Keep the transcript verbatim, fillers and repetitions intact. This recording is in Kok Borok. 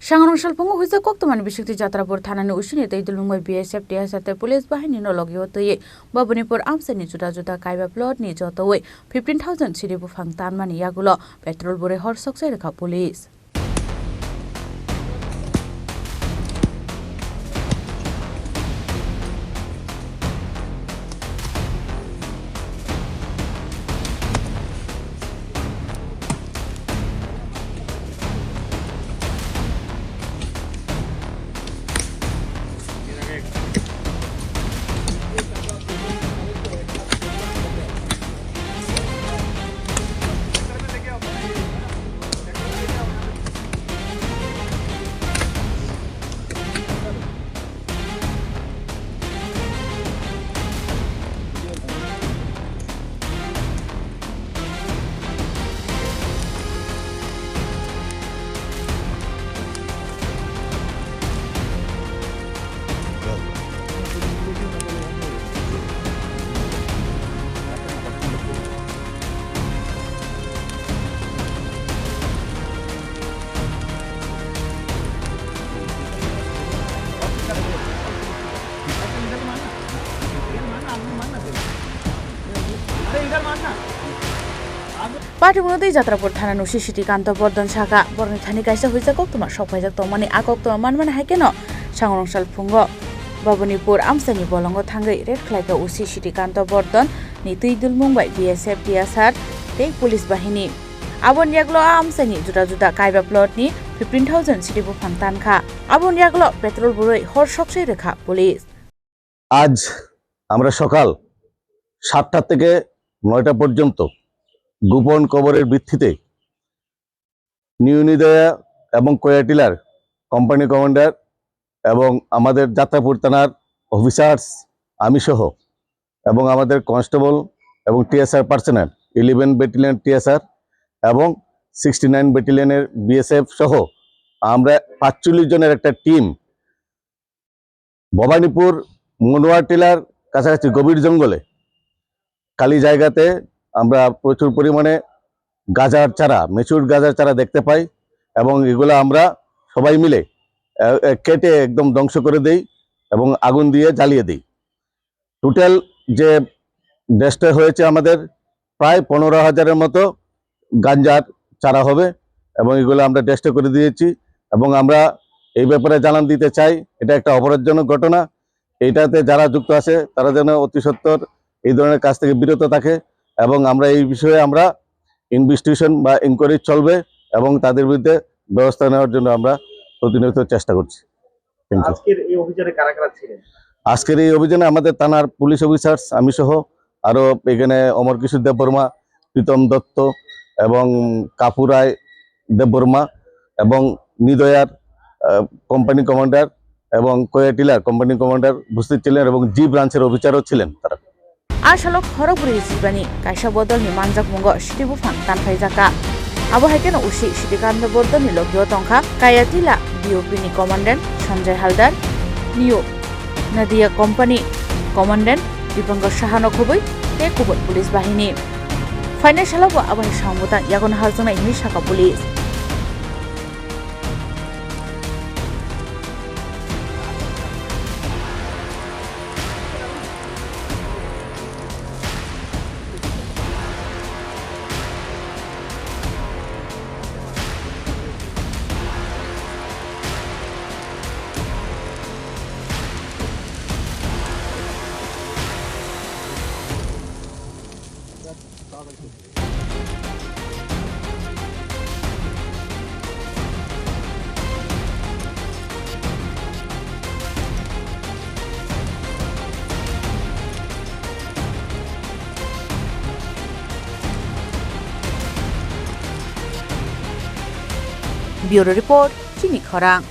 Sangrong salphungo huijak koktwmani bisingtwi Jatrapur thanani usini twi dulmung bai B S F, T S R tei police bahini no logi o twi Bhabanipur amchaini juda juda kaiba plot ni jotowi fifteen thousand siri buphang tanmani yagulo petrol bwrwi hor sokchai rwkha police. Patimura tei Jatrapur thana nusi Siti Kanto Bordon saka, borokni thani kaisa huijak koktwma sok phaijak tongmani, a koktwma manmani hai kheno Sangrong salphungo Bhabanipur amchaini bolongo thangwi raid khlaikha usi Siti Kanto Bordon ni twi dulmung bai B S F, T S R tei police bahini. Aboni yagulo a amchaini juda juda kaiba plot ni fifteen thousand siri buphang tankha. Aboni yagulo petrol bwrwi hor sokchai rwkha police. আজ আমরা সকাল সাতটা থেকে নয়টা পর্যন্ত গোপন খবরের ভিত্তিতে নিউ নিদয়া এবং কয়াটিলার কোম্পানি কমান্ডার এবং আমাদের যাত্রাপুর থানার অফিসার্স, আমি সহ, এবং আমাদের কনস্টেবল এবং TSR personnel, eleven battalion TSR এবং সিক্সটি নাইন ব্যাটালিয়নের বিএসএফ সহ আমরা পাঁচচল্লিশ জনের একটা টিম ভবানীপুর মনোয়ার টিলার কাছাকাছি গভীর জঙ্গলে খালি জায়গাতে আমরা প্রচুর পরিমাণে গাজার চারা, ম্যাচিউরড গাজার চারা দেখতে পাই এবং এগুলো আমরা সবাই মিলে, আহ, আহ, কেটে একদম ধ্বংস করে দেই এবং আগুন দিয়ে জ্বালিয়ে দেই। টোটাল যে ডেস্ট্রয় হয়েছে আমাদের প্রায় পনেরো হাজারের মতো গাঞ্জার চারা হবে এবং এগুলো আমরা ডেস্ট্রয় করে দিয়েছি। এবং আমরা এই ব্যাপারে জানান দিতে চাই, এটা একটা অপরাধজনক ঘটনা। এটাতে যারা যুক্ত আছে তারা যেন অতি সত্বর এই ধরনের কাজ থেকে বিরত থাকে এবং আমরা এই বিষয়ে আমরা ইনভেস্টিগেশন বা ইনকোয়ারি চলবে এবং তাদের বিরুদ্ধে ব্যবস্থা নেওয়ার জন্য আমরা প্রতিনিয়ত চেষ্টা করছি। Thank you. আজকের এই অভিযানে কারা কারা ছিলেন? আজকের এই অভিযানে আমাদের থানার পুলিশ অফিসার্স, আমি সহ আরো এখানে অমর কিশোর দেববর্মা, প্রীতম দত্ত এবং কাপুরায় দেববর্মা এবং নিদয়ার, আহ, কোম্পানি কমান্ডার এবং কয়াটিলার কোম্পানি কমান্ডার উপস্থিত ছিলেন এবং জি ব্রাঞ্চের অফিসারও ছিলেন তারা। A salok khorok bwrwi jibani kaisa bodolni manjakmungo siti buphang tanphaijakha. Abo hai kheno usi Siti Kanto Bordoni logio tongkha Kayatila B O P ni commandant Sanjay Haldar, New Nadia Company commandant Dipankar Saha no khobwi tei kubun police bahini. Phainai salobo abo hai samung bwtang yago no haljaknai hinwi sakha police. Bureau Report, Chini Khorang.